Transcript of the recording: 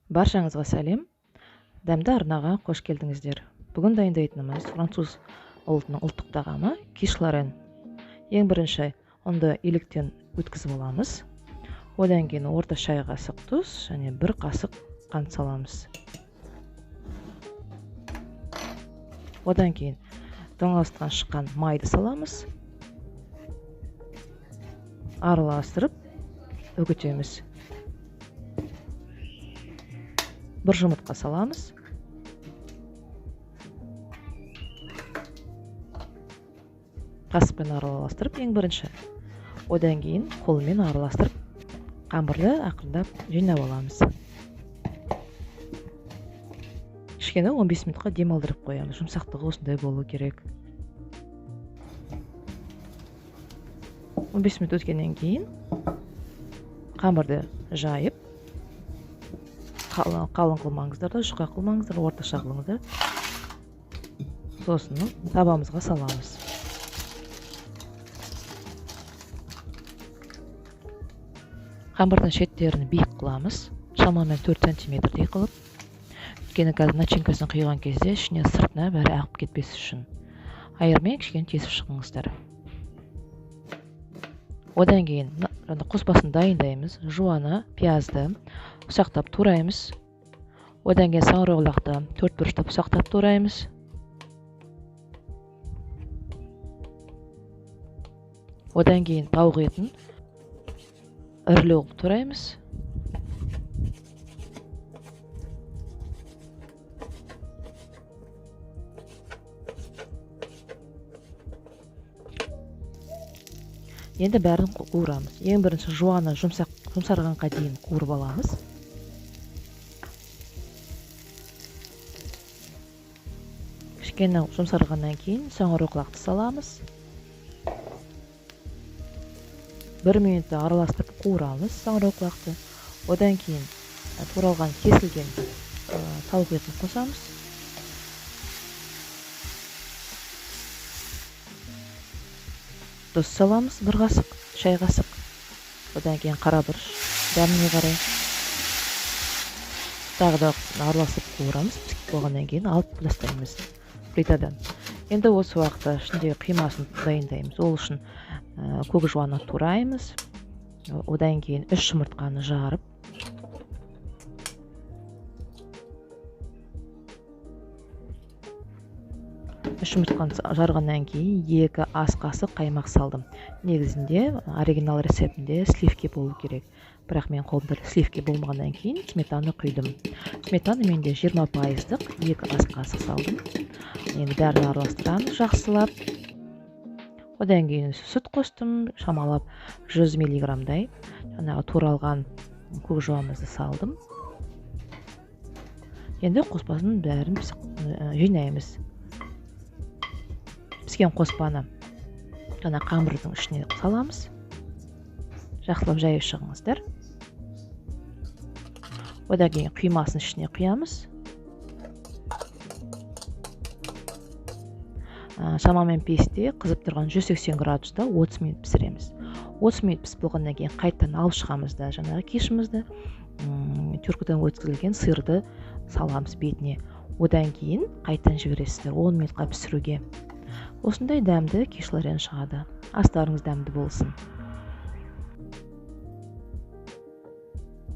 Баршаңызға сәлем. Дәмді арнаға қош келдіңіздер. Бүгін дайындайтынымыз француз ұлтының ұлттық тағамы киш лорен. Ең бірінші ұнды електен өткізіп аламыз. Одан кейін орта шай қасық тұз және бір қасық қант саламыз. Одан кейін тоңазытқыштан шыққан майды саламыз. Араластырып үгітеміз. Бір жұмыртқа саламыз. Қасықпен араластырып ең бірінші. Одан кейін қолмен араластырып қамырды ақырындап жинап аламыз. Кішкене 15 минутқа демалдырып қоямыз. Жұмсақтығы осындай болу керек. 15 минут өткеннен кейін қамырды жайып, қалың қылмаңыздар да, жұқа қылмаңыздар, орташа қылыңыздар. Сосын табамызға саламыз. Қамырдың шеттерін биік қыламыз, шамамен 4 сантиметрдей қылып. Өйткені қазір начинкасын құйған кезде ішіне сыртына бәрі ағып кетпес үшін. Айырмен кішкене тесіп шығыңыздар. Одан кейін қоспасын дайындаймыз. Жуаны, пиязды ұсақтап тураймыз. Одан кейін саңырауқұлақты төрт бұрыштап ұсақтап тураймыз. Одан кейін тауық етін ірілеу қылып тураймыз. Енді бәрін қуырамыз. Ең бірінші жуаны жұмсарғанға дейін қуырып аламыз. Кішкене жұмсарғаннан кейін саңырауқұлақты саламыз. 1 минутта араластырып қуырамыз саңырауқұлақты. Одан кейін туралған кесілген тауық етін қосамыз. Тұз саламыз, 1 қасық, шай қасық. Одан кейін қара бұрыш, дәміне қарай. Тағы да араластырып қуырамыз. Пісіп болғаннан кейін алып тастаймыз плитадан. Енді осы уақытта ішіндегі құймасын дайындаймыз. Ол үшін көк жуаны тураймыз. Одан кейін 3 жұмыртқаны жарып, жарғаннан кейін 2 ас қасық қаймақ салдым. Негізінде оригинал рецептінде сливки болу керек. Бірақ мен қолымда сливки болмағаннан кейін сметана құйдым. Сметана менде 20%-лық 2 ас қасық салдым. Енді бәрін араластырамыз жақсылап. Одан кейін сүт қостым, шамалап 100 миллиграммдай. Жаңағы туралған көк жуамызды салдым. Енді қоспасын бәрін жинаймыз. Піскен қоспаны жаңа қамырдың ішіне саламыз. Жақсылап жайып шығыңыздар. Одан кейін құймасын ішіне құямыз. Шамамен пеште қызып тұрған 180 градуста 30 минут пісіреміз. 30 минут пісіп болғаннан кейін қайтадан алып шығамыз да жаңағы кешімізді, тюркадан өткізілген сырды саламыз бетіне. Одан кейін қайтадан жібересіздер 10 минутқа пісіруге. Осындай дәмді киш лорен шығады. Астарыңыз дәмді болсын.